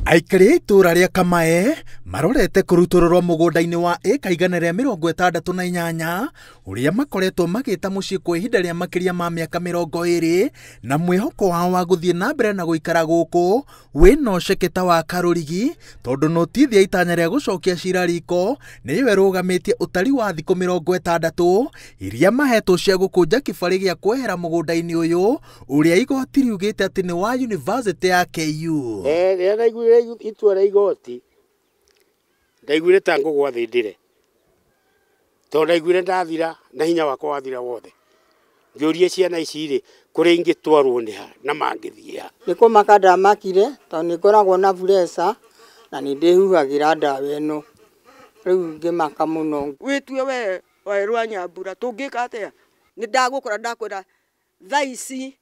Aikari a itũũra rĩa Kamae marorete kũrutũrũrwo mũgũnda-inĩ wa ĩka 168 ũrĩa makoretwo magĩta mũciĩ kwa ihinda rĩa makĩria ma mĩaka 20 na mwĩhoko wao wa gũthiĩ na mbere na gũikara gũkũ wĩna ũceke ta wa karũrigi tondũ notithi ya itanya rĩa gũcokia cira riko nĩyo ĩrũgamĩtie ũtari wa thikũ 60 iria mahetwo cia gũkũnja kĩbarĩ gĩa kwehera mũgũnda-inĩ ũyũ ũrĩa igoti riugĩte atĩ nĩ wa University ya KU. Rĩrĩa ndaiguire itua rĩa igoti ndaiguire ta ngũgwa thĩ ndĩre tondũ ndaiguire ndathira na hinya wakwa wathira wothe. Ngĩũria ciana ici rĩ kũrĩa ingĩtwarwo nĩ ha na mangĩthiĩ ha. Nĩ kũmaka ndamakire tondũ nĩ ngoragwo na buresa na nĩ ndĩhuhagĩra ndawa ĩno, rĩu ngĩmaka mũno. Wĩtue we Waweru wa Nyambura tũngĩka atĩa? Nĩ ndagũkora ndakwĩra thaa ici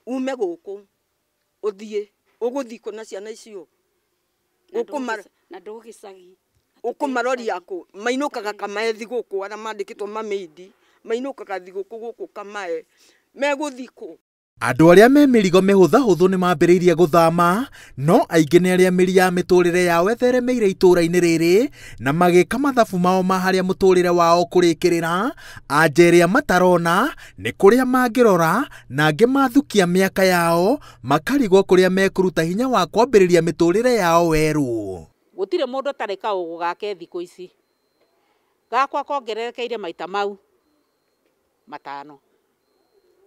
ume gũkũ ũthiĩ, ũgũthiĩ kũ na ciana icio? Ũkũmaroria kũ? Mainũkaga Kamae thigũkũ, arĩa mandĩkĩtwo mamĩindi mainũkaga thigũkũ gũkũ Kamae, megũthiĩ kũ? Andũ arĩa me mĩrigo mĩhũthahũthũ nĩ mambĩrĩirie gũthama, no aingĩ nĩ arĩa mĩri ya mĩtũrĩre yao ĩtheremeire itũũra-inĩ rĩrĩ na magĩka mathabu mao ma harĩa mũtũrĩre wao kũrĩkĩrĩra. Anja ĩrĩa matarona nĩ kũrĩa mangĩrora na angĩ mathukia mĩaka yao makarigwo kũrĩa mekũruta hinya wa kwambĩrĩria mĩtũrĩre yao werũ. Gũtirĩ mũndũ ũtarĩ kaũgũ gake thikũ ici, gakwa kongererekeire maita mau matano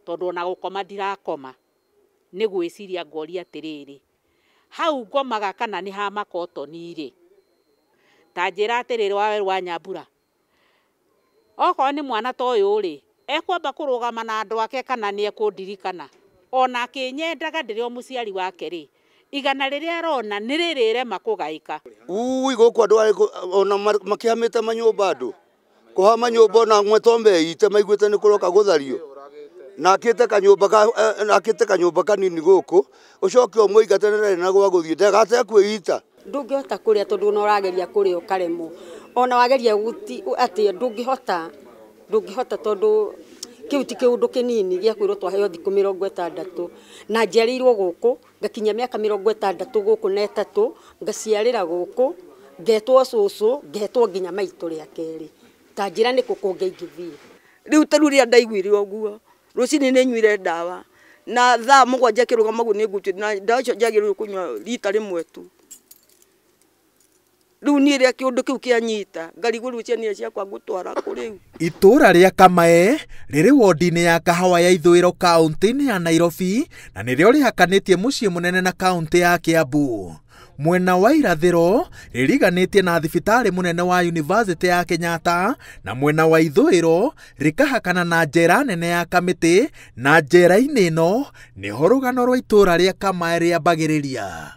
tondũ ona gũkoma ndirakoma nĩ gwĩciria ngoria atĩrĩrĩ, hau ngomaga kana nĩ ha makotoni rĩ, ta njĩra atĩrĩrĩ Waweru wa Nyambura, okorwo nĩ mwana ta ũyũ rĩ ekwamba kũrũgama na andũ ake kana nĩ ekũndirikana? Ona akĩnyendaga ndĩrĩ o mũciari wake rĩ, igana rĩrĩa arona nĩ rĩrĩrema kũgaĩka. Ui gũkũ andũ ona makĩhamĩte manyũmba, andũ kũhama nyũmba ona amwe to meite maiguĩte nĩ kũroka gũthario na akĩte kanyũmba kanini gũkũ ũcoke ũmũingate na ndarĩ na gwa gũthiĩ ndagate kwĩita. Ndũngĩhota kũrĩa tondũ ona ũrageria kũrĩa ũkaremwo, ona wageria atĩa ndũngĩhota tondũ kĩu ti kĩũndũ kĩnini gĩa kwĩrwo twaheo thikũ 60 na njiarĩirwo gũkũ ngakinyia mĩaka 63 gũkũ na 3 ngaciarĩra gũkũ ngetwo cũcũ ngetwo nginya maitũ rĩa kerĩ, ta njĩra nĩ kũ kũngĩ ingĩthiĩ. Rĩu ta rĩu rĩrĩa ndaiguire ũguo rũcinĩ nĩ nyuire ndawa na thaa 7 kĩrũgama ũguo nĩ ngũtuĩte na ndawa icio njagĩrĩirwo kũnyua rita rĩmwe tu. Rĩu niĩ rĩrĩa kĩũndũ kĩu kĩanyita ngarigwo rĩu ciana iria ciakwa ngũtwara kũ rĩu. Itũũra rĩa Kamae rĩrĩ wodi-inĩ ya Kahawa ya Ithũĩro kaũntĩ-inĩ ya Nairobi na nĩrĩo rĩhakanĩtie mũciĩ mũnene na kaũntĩ ya Kiambu. Mwena wa irathĩro rĩriganĩtie na thibitarĩ mũnene wa University ya Kenyatta na mwena wa ithũĩro rĩkahakana na njera nene ya Kamĩtĩ na njera-inĩ ĩno nĩho rũgano rwa itũũra rĩa Kamae rĩambagĩrĩria.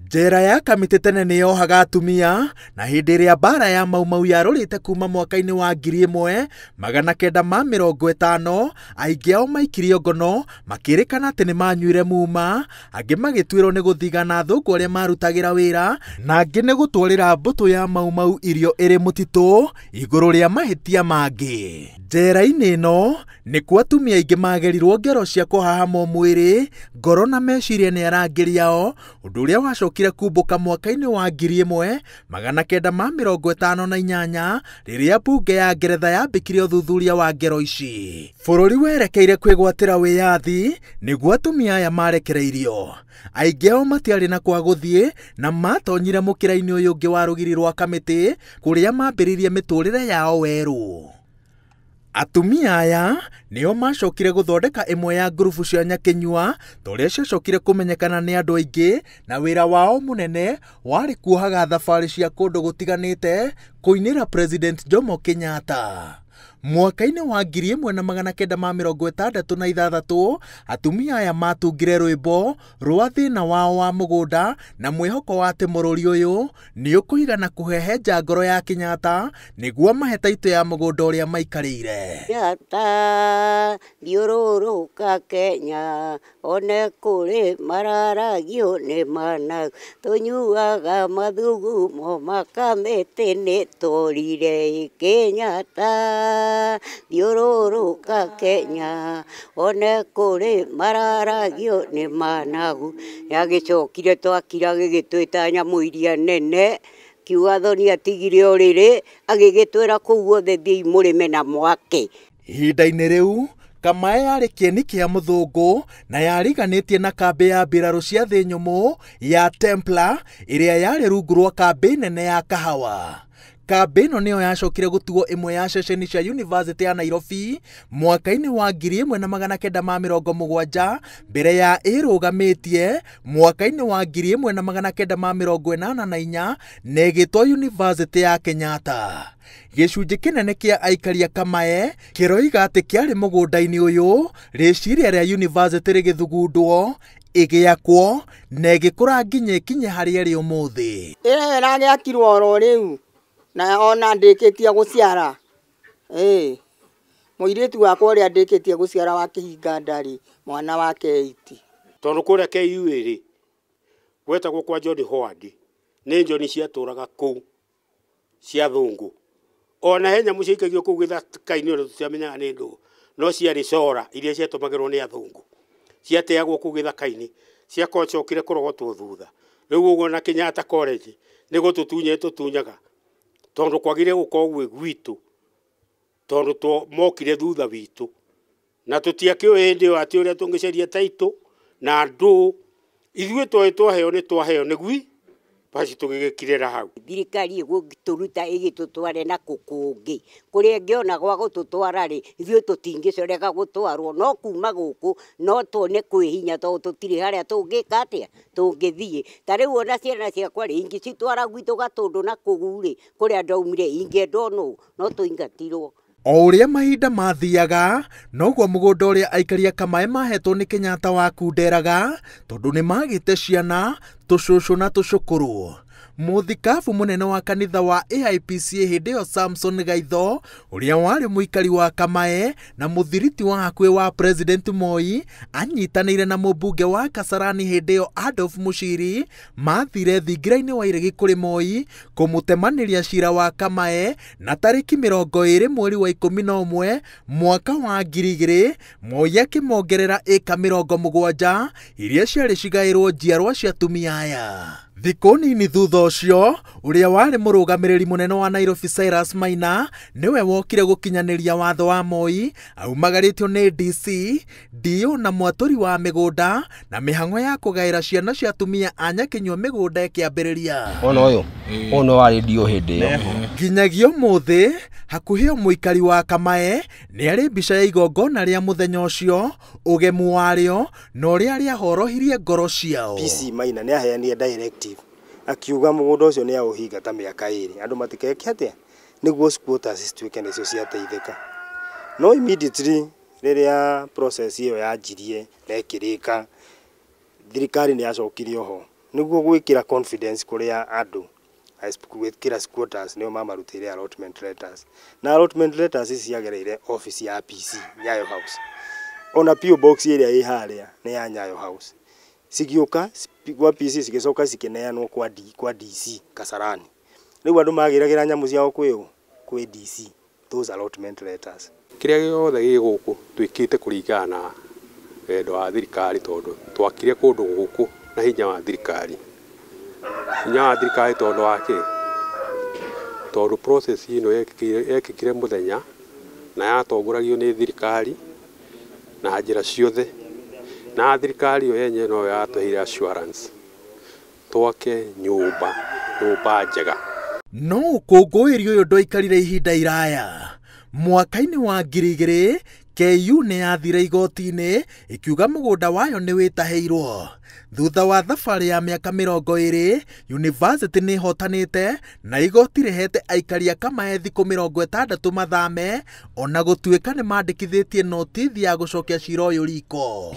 Njera ya Kamĩtĩ tene nĩ yohaga atumia na hĩndĩ ĩrĩa mbara ya Mau Mau yarũrĩte kuma mwaka-inĩ wa 1950 aingĩ ao maikirio ngono makĩrĩkana atĩ nĩ manyuire muma, angĩ magĩtuĩrwo nĩ gũthigana athũngũ arĩa marutagĩra wĩra na angĩ nĩ gũtwarĩra mbũtũ ya Mau Mau irio ĩrĩ mũtitũ igũrũ rĩa mahĩtia mangĩ. Njera-inĩ ĩno nĩkuo atumia aingĩ magerirwo ngero cia kũhahamwo mwĩrĩ, ngoro na meciria nĩ arangĩri ao, ũndũ ũrĩa wacokire kumbũka mwaka-inĩ wa 1958 rĩrĩa mbunge ya Ngeretha yambĩkirie ũthuthuria wa ngero ici. Bũrũri werekeire kwĩgwatĩra wĩyathi nĩguo atumia aya marekereirio. Aingĩ ao matiarĩ na kwa gũthiĩ na matonyire mũkĩra-inĩ ũyũ ũngĩ wa rũgiri rwa Kamĩtĩ kũrĩa mambĩrĩirie mĩtũrĩre yao werũ. Atumia aya nĩo macokire gũthondeka ĩmwe ya ngurubu cia Nyakĩnyua ta ũrĩa ciacokire kũmenyekana nĩ andũ aingĩ na wĩra wao mũnene warĩ kuohaga thabarĩ cia kũndũ gũtiganĩte kũinĩra President Jomo Kenyatta. Mwaka-inĩ wa 1966 atumia aya matungire rwĩmbo rwa thĩna wao wa mũgũnda na mwĩhoko wa atĩ mũrũri ũyũ nĩ ũkũigana kũhehenja ngoro ya Kenyatta nĩguo mahe taitũ ya mũgũnda ũrĩa maikarĩire. Kenyatta thiũrũrũka Kenya one kũrĩ mararagio nĩ managu tũnyuaga mathugumo ma Kamĩtĩ nĩ tũrire. Kenyatta Thiũrũrũka Kenya one kũrĩ mararagio nĩ managu. Nĩagĩcokire twakira gĩgĩtwĩta nyamũ iria nene, kiuga thoni atigire ũrĩrĩ, agĩgĩtwĩra kũu guothe thiĩi mũrĩme na mwake. Ihinda-inĩ rĩu Kamae yarĩ kĩeni kĩa mũthũngũ na yariganĩtie na kambĩ ya mbirarũ cia thĩ nyũmũ ya Templar ĩrĩa yarĩ rungu rwa kambĩ nene ya Kahawa. Kambĩ ĩno nĩyo yacokire gũtuo ĩmwe ya ceceni cia University ya Nairobi mwaka-inĩ wa 1970 mbere ya ĩrũgamĩtie mwaka-inĩ wa 1984 na ĩgĩtwo University ya Kenyatta. Gĩcunjĩ kĩnene kĩa aikari a Kamae kĩroiga atĩ kĩarĩ mũgũnda-inĩ ũyũ rĩciria rĩa university rĩgĩthugundwo, ĩgĩakwo na ĩgĩkũra nginya ĩkinye harĩa ĩrĩ ũmũthĩ. Ĩyo ĩragĩakirwo oro rĩu na ona ndĩkĩtie gũciara. Mũirĩtu wakwa ũrĩa ndĩkĩtie gũciara wa kĩhinga ndarĩ, mwana wake 8. Tondũ kũrĩa KU ĩrĩ gwetagwo kwa John Howard, nĩ njoni ciatũraga kũu cia thũngũ. Ona he nyamũ ciaikagio kũu gĩthaka-inĩ ona tũtiamenyaga nĩ ndũ, no ciarĩ cora iria ciatũmagĩrwo nĩ athũngũ. Ciateagwo kũu gĩthaka-inĩ, ciacokire kũrogotwo thutha. Rĩu ũguo na Kenyatta College nĩ gũtũtunya ĩtũtunyaga, tondũ kwagire gũkorwo gwĩ gwitũ, tondũ mokire thutha witũ. Na tũtiakĩũĩ hĩndĩ ĩyo atĩ ũrĩa tũngĩcaria taitũ na ndũ, ithuĩ twoĩ twaheo nĩ twaheo nĩ gwi, basi tũgĩgĩkirĩra hau. Thirikari ĩgũtũruta ĩgĩtũtware na kũngĩ kũrĩa ĩngĩona gwa gũtũtwara rĩ, ithuĩ tũtingĩcoreka gũtwarwo, no kuma gũkũ no tuone kwĩ hinya tondũ tũtirĩ harĩa tũngĩka atĩa, tũngĩthiĩ. Ta rĩu ona ciana ciakwa rĩ, ingĩcitwara gwitũ Gatũndũ na kũu rĩ, kũrĩa ndaumire ingĩendwo nũ, no tũingatirwo. O ũrĩa mahinda mathiaga noguo mũgũnda ũrĩa aikari a Kamae mahetwo nĩ Kenyatta wakunderaga, tondũ nĩ magĩte ciana, tũcũcũ na tũcũkũrũ. Mũthikabu mũnene wa kanitha wa AIPCA hĩndĩ ĩyo Samson Gaitho, ũrĩa warĩ mũikari wa Kamae na mũthiriti wa hakuhĩ wa President Moi, anyitanĩire na mũmbunge wa Kasarani hĩndĩ ĩyo Adolf Muchiri, mathire thingira-inĩ wa iregi kũrĩ Moi kũmũtemanĩria cira wa Kamae na tarĩki 20 mweri wa 11 mwaka wa 2000 Moi akĩmongerera ĩka 70 iria ciarĩ cigaĩrwo njiarwa cia atumia aya. Thikũ nini thutha ũcio, ũrĩa warĩ mũrũgamĩrĩri mũnene wa Nairobi Cyrus Maina nĩwe wokire gũkinyanĩria watho wa Moi aumagarĩtio nĩ DC, DO na mwatũri wa mĩgũnda na mĩhang'o ya kũgaĩra ciana cia atumia a Nyakinyua mĩgũnda ĩkĩambĩrĩria. Ona ũyũ, ũyũ nĩ warĩ DO hĩndĩ ĩyo. Nginyagia ũmũthĩ, hakuhĩ o mũikari wa Kamae nĩ arĩ mbica ya igongona rĩa mũthenya ũcio, ũgemu warĩo na ũrĩa rĩahorohirie ngoro ciao. PC Maina nĩ aheanire directive akiuga mũgũnda ũcio nĩ aũhinga ta mĩaka 2 andũ matikeke atĩa nĩguo squatters cituĩke nĩcio ciateithĩka. No immediately rĩrĩa process ĩyo yanjirie na ĩkĩrĩka, thirikari nĩ yacokirie oho nĩguo gwĩkĩra confidence kũrĩa andũ, gwĩkĩra squatters nĩo mamarutĩire allotment letters, na allotment letters ici ciagereire office ya PC Nyayo House. Ona PO box ĩrĩa ĩ harĩa nĩ ya Nyayo House. Cigĩũka kwa PC cigĩcoka cikĩneanwo kwa DC Kasarani. Rĩu andũ magĩragĩra nyamũ ciao kwĩ DC those allotment letters. Kĩrĩa gĩothe gĩ gũkũ twĩkĩte kũringana na wendo wa thirikari, tondũ twakire kũndũ gũkũ na hinya wa thirikari. Hinya wa thirikari tondũ wa kĩ? Tondũ process ĩno yekĩkire mũthenya na yatongoragio nĩ thirikari na njĩra ciothe, na thirikari ĩyo yenyewe no yatũheire assurance twake nyũmba njega. No ũkũngũĩri ũyũ ndwaikarire ihinda iraya. Mwaka-inĩ wa 2000 KU nĩ yathire igoti-inĩ ĩkiuga mũgũnda wayo nĩ wĩtahĩirwo. Thutha wa thabarĩ ya mĩaka 20, university nĩ ĩhotanĩte na igoti rĩhete aikari a Kamae thikũ 60 mathame, ona gũtuĩka nĩ mandĩkithĩtie notithi ya gũcokia cira ũyũ riko.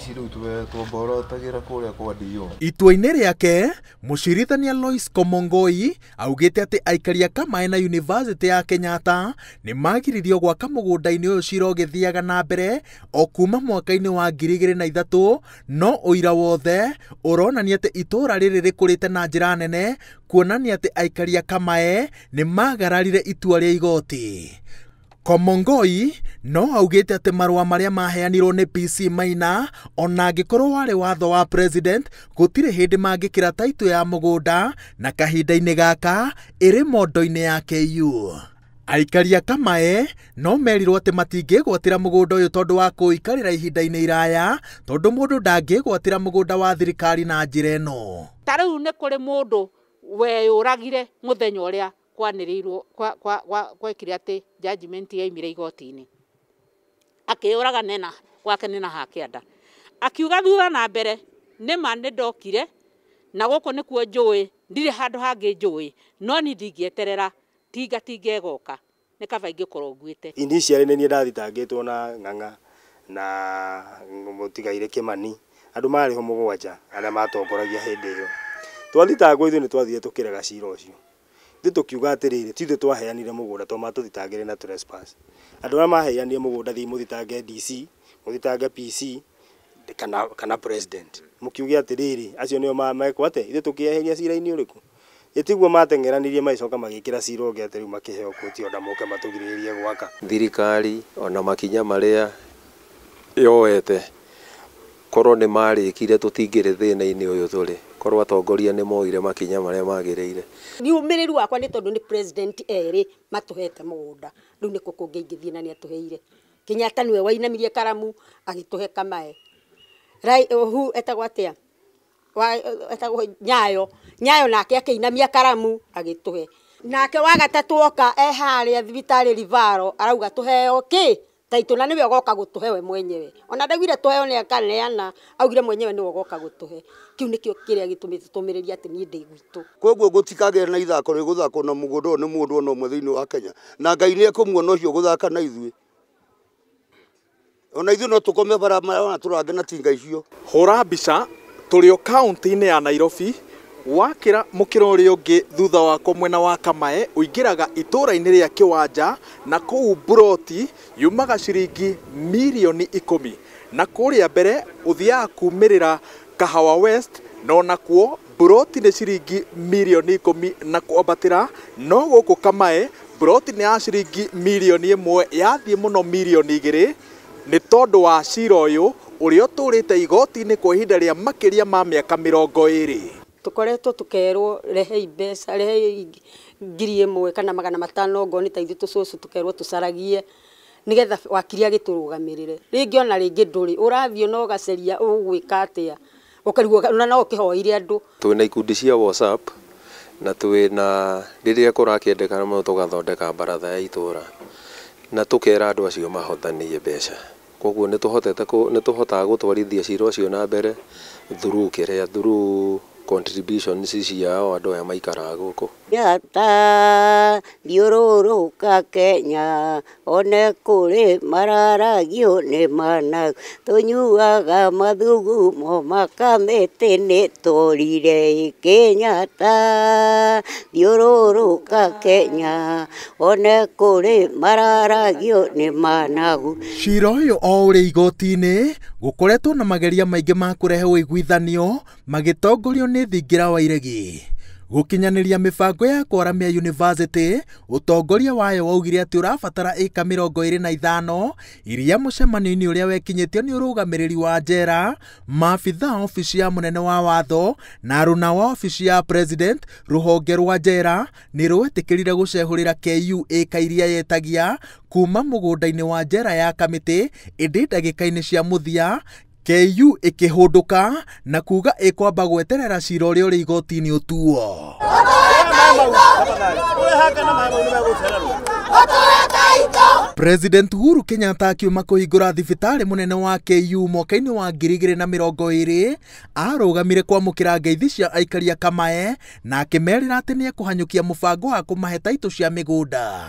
Itua-inĩ rĩake, mũcirithania Lois Komongoi augĩte atĩ aikari a Kamae na University ya Kenyatta nĩ magiririo gwaka mũgũnda-inĩ ũyũ cira ũgĩthiaga na mbere o kuma mwaka-inĩ wa 2003, no ũira wothe ũronania atĩ itũũra rĩrĩ rĩkũrĩte na njĩra nene, kuonania atĩ aikari a Kamae nĩ magararire itua rĩa igoti. Komongoi no augĩte atĩ marũa marĩa maheanirwo nĩ PC Maina ona angĩkorwo warĩ watho wa president gũtirĩ hĩndĩ mangĩkĩra taitũ ya mũgũnda na kahinda-inĩ gaka ĩrĩ mondo-inĩ ya KU. Aikari a Kamae no merirwo atĩ matingĩgwatĩra mũgũnda ũyũ tondũ wa kũikarĩra ihinda-inĩ iraya tondũ mũndũ ndangĩgwatĩra mũgũnda wa thirikari na njĩra ĩno. Ta rĩu nĩ kũrĩ mũndũ weyũragire mũthenya ũrĩa kwanĩrĩirwo gwekire atĩ judgment yaumire igoti-inĩ, akĩyũraga nena gwake nena hakĩanda, akiuga thutha na mbere nĩma nĩ ndokire na gũkũ nĩkuo njũĩ, ndirĩ handũ hangĩ njũĩ, no niĩ ndingĩeterera tinga tinga ĩgoka nĩ kaba ingĩkorwo nguĩte. Initially nĩ niĩ ndathitangĩtwo na Ng'ang'a na mũtigaire Kĩmani, andũ marĩ ho mũgwanja arĩa matongoragia hĩndĩ ĩyo. Twathitangwo ithuĩ nĩ twathire tũkĩrega cira ũcio. Ithuĩ tũkiuga atĩrĩrĩ, ti ithuĩ twaheanire mũgũnda to matũthitangĩre na trespass. Andũ arĩa maheanire mũgũnda thiĩ mũthitange DC, mũthitange PC kana president. Mũkiuge atĩrĩrĩ, acio nĩo mekwo atĩa, ithuĩ tũkĩeheria cira-inĩ ũrĩkũ? Ĩtiguo mateng'eranirie magĩcoka magĩkĩra cira ũngĩ atĩ rĩu makĩheo kũti ona moke matũgirĩrĩrie gwaka. Thirikari ona makinya marĩa yoete korwo nĩ marĩkire tũtingĩrĩ thĩna-inĩ ũyũ tũrĩ, korwo atongoria nĩ moire makinya marĩa magĩrĩire. Ni ũmĩrĩru wakwa nĩ tondũ nĩ president erĩ matũhete mũgũnda, rĩu nĩkũ kũngĩ ingĩthiĩ na nĩ atũheire. Kenyatta nĩwe wainamirie karamu agĩtũhe Kamae. Hu etagwo atĩa? Etagwo Nyayo. Nyayo nake akĩinamia karamu agĩtũhe. Nake wa gatatũ oka e harĩa thibitarĩ Rivaro arauga tũheo kĩ taitũ na nĩwe ũgoka gũtũhe we mwenyewe. Ona ndaugire tũheo nĩ akaneana, augire mwenyewe nĩwe ũgoka gũtũhe. Kĩu nĩkĩo kĩrĩa gĩtũmĩte tũmĩrĩrie atĩ niĩ ndĩ gwitũ. Koguo gũtikagĩa na ithako rĩgũthakwo na mũgũnda ũyũ nĩ mũndũ ona ũmwe thĩinĩ wa Kenya, na Ngai nĩ ekũmuona ũcio gũthaka na ithuĩ. Ona ithuĩ no tũkome bara ona tũrange na tinga icio. Hũra mbica tũrĩ o kaunti-inĩ ya Nairobi, wakĩra mũkĩra ũrĩa ũngĩ thutha wakwa mwena wa Kamae ũingĩraga itũũra-inĩ rĩa Kĩwanja na kũu mburoti yumaga ciringi mirioni 10 na kũrĩa mbere ũthiaga kumĩrĩra Kahawa West na onakuo mburoti nĩ ciringi mirioni 10 na kwambatĩra, no gũkũ Kamae mburoti nĩ ya ciringi mirioni 1 yathiĩ mũno mirioni 2 nĩ tondũ wa cira ũyũ ũrĩa ũtũrĩte igoti-inĩ kwa ihinda rĩa makĩria ma mĩaka 20. Tukoretwo tukerwo rehei mbeca, rehei 1000 kana 500 ngo nĩ ta ithuĩ tũcũcũ tukerwo tũcaragie nĩgetha wakiri agĩtũrũgamĩrĩre. Rĩngĩ ona rĩngĩ ndũrĩ ũrathiĩ no ũgaceria ũgwĩka atĩa, ũkarigwo ona no ũkĩhoire andũ. Twĩna ikundi cia WhatsApp na twĩna rĩrĩa kũrakĩendekana mũno tũgathondeka baratha ya itũra na tũkera andũ acio mahotanie mbeca. Koguo nĩ tũhotaga gũtwarithia cira ũcio na mbere through kĩrĩa through contributions ciao andũ aya maikaraga gũkũ. Kenyatta thiũrũrũka Kenya one kũrĩ mararagio nĩ managu, tũnyuaga mathugumo makamĩtĩ nĩ tũrire. Kenyatta thiũrũrũka Kenya one kũrĩ mararagio nĩ managu. Cira ũyũ o ũrĩ igoti-inĩ gũkoretwo na mageria maingĩ ma kũrehe ũiguithanio magĩtongorio nĩ Thingira wa Iregi. Gũkinyanĩria mĩbango ya kwaramia university, ũtongoria wayo waugire atĩ ũrabatara ĩka 25 iria mũcemanio-inĩ ũrĩa wekinyĩtio nĩ ũrũgamĩrĩri wa njera, maabitha obici ya mũnene wa watho na aruna wa obici ya president rũhonge rwa njera nĩ rwetĩkĩrire gũcehũrĩra KU ĩka iria yetagia kuma mũgũnda-inĩ wa njera ya Kamĩtĩ, ĩndĩ ndagĩka-inĩ cia mũthia KU ĩkĩhũndũka na kuga ĩkwamba gweterera cira ũrĩa ũrĩ igoti-inĩ ũtuo. President Uhuru Kenyatta akiuma kũhingũra thibitarĩ mũnene wa KU mwaka-inĩ wa 2020 arũgamire kwamũkĩra ngeithi cia aikari a Kamae na akĩmerĩra atĩ nĩekũhanyũkia mũbango wa kũmahe taitũ cia mĩgũnda.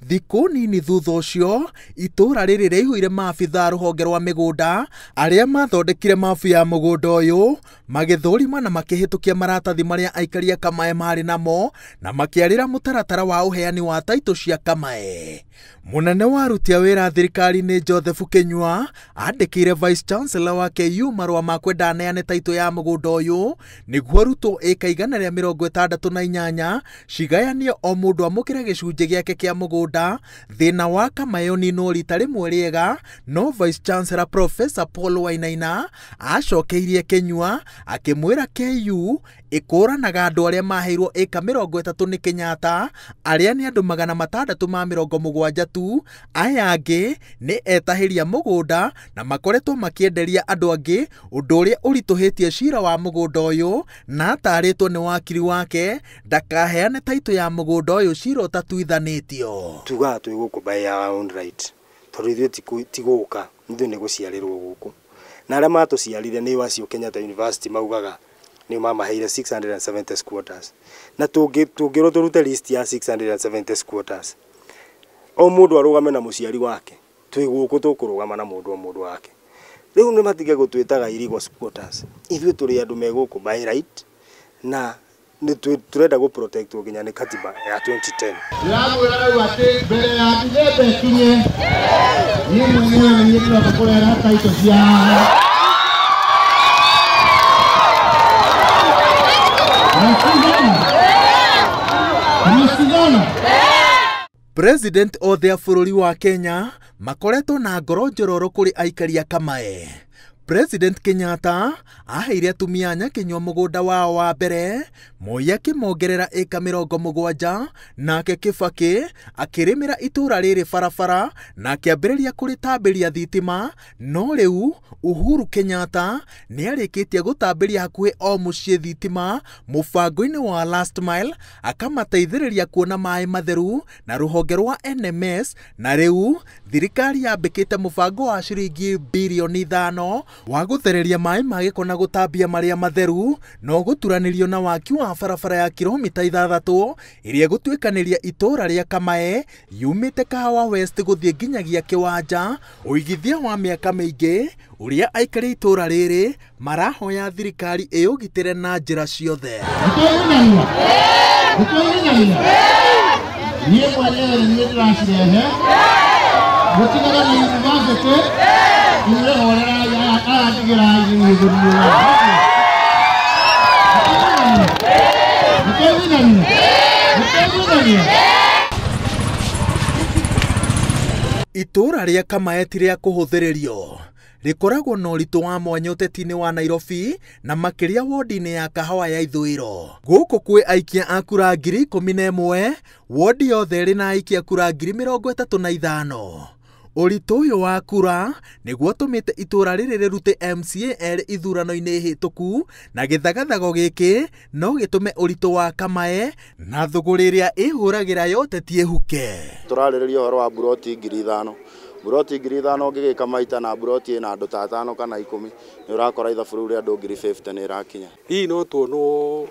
Thikũ nini thutha ũcio itũũra rĩrĩ rĩaihũire maabitha a rũhonge rwa mĩgũnda arĩa mathondekire mabu ya mũgũnda ũyũ magĩthũrima na makĩhĩtũkia maratathi marĩa aikari a Kamae marĩ namo na makĩarĩra mũtaratara wa ũheani wa taitũ cia Kamae. Mũnene wa aruti a wĩra thirikari-inĩ Joseph Kinyua andĩkĩire Vice Chancellor wa KU marũa ma kwenda aneane taitũ ya mũgũnda ũyũ nĩguo arutwo ĩka 168 cigayanio o mũndũ amũkĩre gĩcunjĩ gĩake kĩa mũgũnda. Thĩna wa Kamae ũninwo rita rĩmwe rĩega, no Vice Chancellor Professor Paul Wainaina acokeirie Kinyua akĩmwĩra KU ĩkũranaga andũ arĩa maheirwo ĩka 30 nĩ Kenyatta, arĩa nĩ andũ 670 tu, aya angĩ nĩ etahĩria mũgũnda na makoretwo makĩenderia andũ angĩ, ũndũ ũrĩa ũritũhĩtie cira wa mũgũnda ũyũ, na atarĩtwo nĩ wakiri wake ndakaheane taitũ ya mũgũnda ũyũ cira ũtatuithanĩtio. Tugaga twĩ gũkũ by our own right, tondũ ithuĩ ti gũka, ithuĩ nĩ gũciarĩrwo gũkũ, na arĩa matũciarire nĩ acio Kenyatta University maugaga nĩ mamaheire 670 squatters, na tũngĩrwo tũrute list ya 670 squatters, o mũndũ arũgame na mũciari wake, twĩ gũkũ tũkũrũgama na mũndũ o mũndũ wake. Rĩu nĩ matige gũtwĩtaga illegal squatters, ithuĩ tũrĩ andũ me gũkũ by right, na nĩ tũrenda gũ protect nginya nĩ katiba ya 2010. Ndĩramwĩra rĩu atĩ mbere ya Dithemba ĩkinye, niĩ mwenyewe nĩ niĩ ndĩroka kũrehera taitũ cia haha. President othe a bũrũri wa Kenya makoretwo na ngoro njororo kũrĩ aikari a Kamae. President Kenyatta aheire atumia a Nyakinyua mũgũnda wao wa mbere, Moi akĩmongerera ĩka 70, nake Kibaki akĩrĩmĩra itũũra rĩrĩ barabara na akĩambĩrĩria kũrĩtambĩria thitima, no rĩu Uhuru Kenyatta nĩarĩkĩtie gũtambĩria hakuhĩ o mũciĩ thitima mũbango-inĩ wa Last Mile, akamateithĩrĩria kuona maĩ matheru na rũhonge rwa NMS, na rĩu thirikari yambĩkĩte mũbango wa ciringi birioni 5 wa gũthereria maĩ ma gĩko na gũtambia marĩa matheru, no gũturanĩrio na waki wa barabara ya kilomita 6 ĩrĩa ĩgũtuĩkanĩria itũũra rĩa Kamae yumĩte Kahawa West gũthiĩ nginyagia Kĩwanja, ũigithia wa mĩaka mĩingĩ ũrĩa aikari itũũra rĩrĩ marahoya thirikari ĩũgitĩre na njĩra ciothe. Niĩ mwenyewe nĩ niĩ ndĩracirehe, mũtigane na university, inyuĩ horerai, aya ndigĩrai niĩ ngũthiĩ. Itũũra rĩa Kamae ti rĩa kũhũthĩrĩrio, rĩkoragwo na ũritũ wa mwanya ũteti-inĩ wa Nairobi na makĩria wodi-inĩ ya Kahawa ya Ithũĩro. Gũkũ kwĩ aikia a kura 11,000, wodi yothe ĩrĩ na aikia kura 35,000. Ũritũ ũyũ wa kura nĩguo ũtũmĩte itũũra rĩrĩ rĩrute MCA erĩ ithurano-inĩ hĩtũku, na gĩthagathago gĩkĩ no gĩtũme ũritũ wa Kamae na thũgũrĩ ĩrĩa ĩhũragĩra ya ũteti ĩhuke. Tũrarĩrĩria ũhoro wa mburoti 5,000. Mburoti 5,000 ũngĩgĩka maita na mburoti ĩna andũ ta 5 kana 10, nĩ ũrakora ithabu rĩu rĩa andũ 50,000 nĩ ĩrakinya. Hihi no tuonwo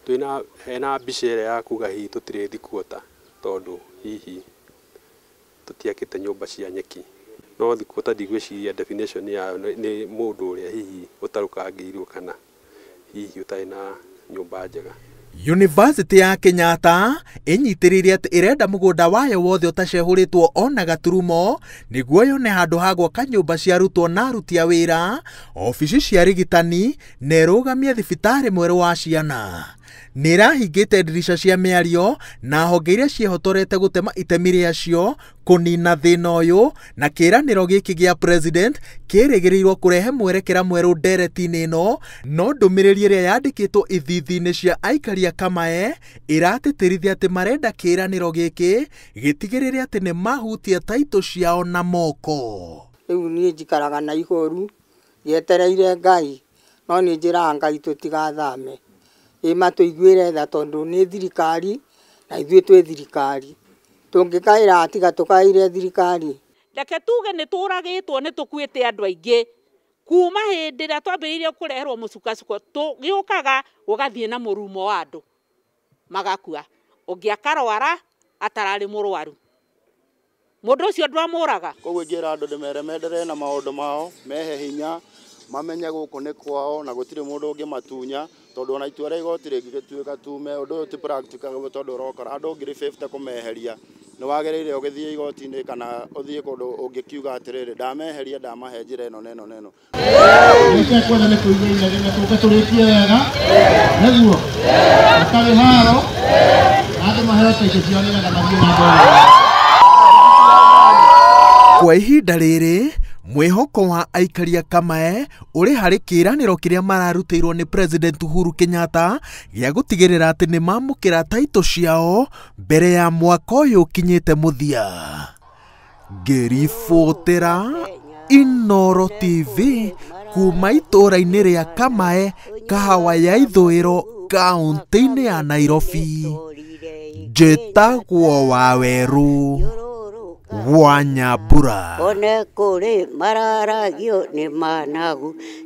twĩna hena mbica ĩrĩa ya kuga hihi tũtirĩ thikuota, tondũ hihi tũtiakĩte nyũmba cia nyeki. No thikuota ndigwĩciria definition yayo nĩ mũndũ ũrĩa hihi ũtarũkangĩirwo kana hihi ũtarĩ na nyũmba njega. University ya Kenyatta ĩnyitĩrĩire atĩ ĩrenda mũgũnda wayo wothe ũtacehũrĩtwo ona gaturumo nĩguo yone handũ ha gwaka nyũmba cia arutwo na aruti a wĩra, obici cia arigitani na ĩrũgamie thibitarĩ mwerũ wa ciana. Nĩ ĩrahingĩte ndirica cia mĩario na honge iria ciĩhotorete gũtema itemi rĩacio kũnina thĩna ũyũ, na kĩĩranĩro gĩkĩ gĩa president kĩrĩgĩrĩirwo kũrehe mwerekera mwerũ ndereti-inĩ ĩno, no ndũmĩrĩri ĩrĩa yandĩkĩtwo ithithi-inĩ cia aikari a Kamae ĩratĩtĩrithia atĩ marenda kĩĩranĩro gĩkĩ gĩtigĩrĩre atĩ nĩ mahutia taitũ ciao na moko. Rĩu niĩ njikaraga na ihoru njetereire Ngai, no nĩ njĩraga Ngai tũtigathame, ĩ matũiguĩre tha tondũ nĩ thirikari na ithuĩ twĩ thirikari, tũngĩkaĩra tiga tũkaĩre thirikari. Reke tuge nĩ tũragĩtwo nĩ tũkuĩte andũ aingĩ kuma hĩndĩ ĩrĩa twambĩrĩirie kũreherwo mũcukacuko, tũgĩũkaga gũgathiĩ na mũrumo wa andũ magakua, ũngĩ akarwara atararĩ mũrwaru, mũndũ ũcio ndwamũraga. Koguo ingĩra andũ ndĩmere menderee na maũndũ mao, mehe hinya, mamenye gũkũ nĩ kwao na gũtirĩ mũndũ ũngĩmatunya, tondũ ona itua rĩa igoti rĩngĩgĩtuĩka tume, ũndũ ũyũ ti practical tondũ ũrokora andũ 50,000 kũmeheria Nĩ wagĩrĩire ũgĩthiĩ igoti-inĩ kana ũthiĩ kũndũ ũngĩkiuga atĩrĩrĩ, ndameheria, ndamahe njĩra ĩno na ĩno na ĩno. Nĩtekwenda nĩ kũigua inegene tũke tũrĩkie wega nĩguo hatarĩ haro na andũ maheo taitũ ciao nĩgetha mathiĩ na mbere. Kwa ihinda rĩrĩ, mwĩhoko wa aikari a Kamae ũrĩ harĩ kĩĩranĩro kĩrĩa mararutĩirwo nĩ President Uhuru Kenyatta gĩa gũtigĩrĩra atĩ nĩ mamũkĩra taitũ ciao mbere ya mwaka ũyũ ũkinyĩte mũthia. Ngĩribotera Inooro TV kuma itũũra-inĩ rĩa Kamae, Kahawa ya Ithũĩro, kaũntĩ-inĩ ya Nairobi, njĩtagwo Wawerũ wa Nyambura. One kũrĩ mararagio nĩ managu.